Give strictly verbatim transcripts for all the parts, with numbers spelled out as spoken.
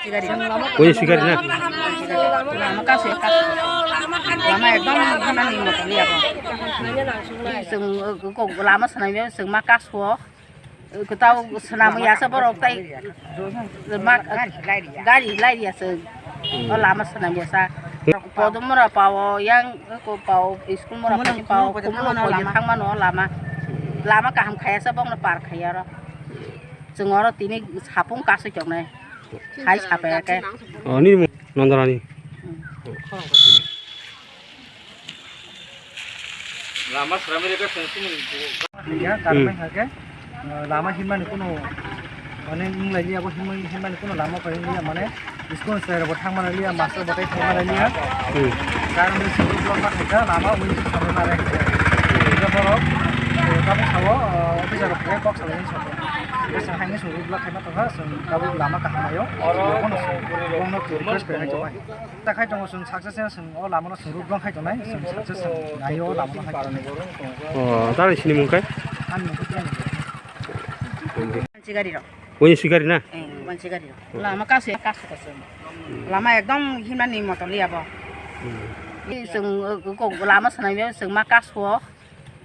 Koi swikari na? Lama kaso, kaso. Lama ekdom hamya ni moto liya bo. Chwng, uh, kok lama swnamya, chwng ma kaso. Kwtal swnamwi ya sa borok tai ma gari lai ya sa. O lama swnamwi ya sa. Podom mora pao yang ko pao school mora pao kumlo pao thang mano lama. Lama kaham khaya sa bokno par khaya ro. Chwng oro tini sapung kaso choknai. Hai sapaya ke. O ni Nondarani. Lama swnamwi rwkha chwng sini. Ya, karmai hake, uh, lama himani kuno, mane, wng lai liya, bo himani, himani kuno lama pai wng liya, mane, school sir bo thang mana liya, master bo tai thang mana liya. Hmm. Karmai suru block ma khaika, lama wng sini sami mana liya. Ida borok, uh, kabu sawo, uh, officer rok kok salai sabo. Ida sa hangi suru block khaima tongkha, chwng kabu lama kaham ayo. Bono chwng, bono chwng request khainai tongmani. Ta khai tongo chwng success ya, chwng o lama no chwng rwk bwlwng khai tongnai, chwng success chwng nai o lama no khai tongnai. O, tari sini mung khai? Ani mung khai. Mansi gari rok. Wani swikari na? Eh, mansi gari rok. Lama kaso, kaso, kaso. Lama ekdom himani moto liya bo. Hmm. Ni chwng, uh, kok lama swnamya chwng ma kaso.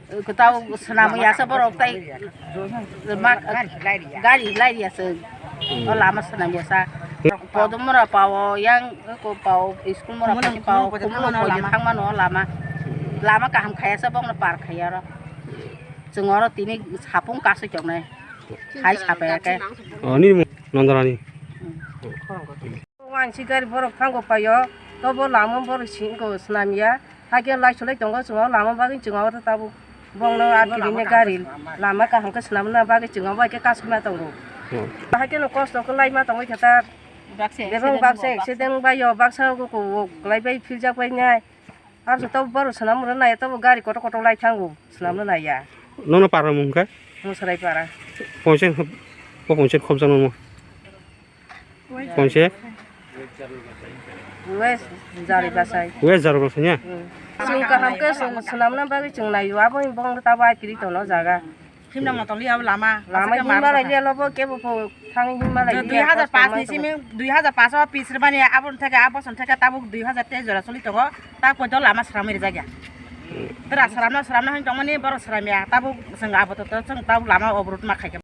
Kwtal swnamwi ya sa borok tai ma gari lai ya sa. O lama swnamwi ya sa. Podom mora pao yang ko pao school mora pao kumlo pao thang mano lama. Lama kaham khaya sa bokno par khaya ro. Chwng oro tini sapung kaso choknai. Hai sapaya ke. O ni Nondarani. Hmm. Wansi gari borok thango paio, tobo lama borok singko swnamya, hakhe lai solai tongo chwng o lama bagwi chwng o tabuk bongno ar kirini gari lama kaham khe swnamna bagwi chwng o bai khe kasima tongo. Hmm. Hakhe no kosto khe laima tongwi khe ta bebak baksa accident bai o baksa o kok kwlai bai philjak bai nai. Ar jotto borok swnam rw nai, tobo gari kotor kotor lai thango, swnam rw nai ya. Nono para mung khe? Musarai para. Ponse, po ponse khobjak nono. Ponse? West Jari Basai. West Jari Basai ya? Hmm. Chwng kaham khe swn-, swnamna bagwi chwng nai o, abo ni bong tabo ai kiri tono jaga. Himna moto liya o lama. Lama himma lai liya lobo kebo po thang himma lai liya. Dui hajar paanch ni simi, dui hajar paanch o pis rwmani abo theke abo son theke tabuk dui hajar teis jora choli tongo. Ta poito lama sramwi rijak ya. Tera sramno sramno hin tongmani borok sramya. Tabuk chwng abo to chwng tabuk lama obrot ma khaikha.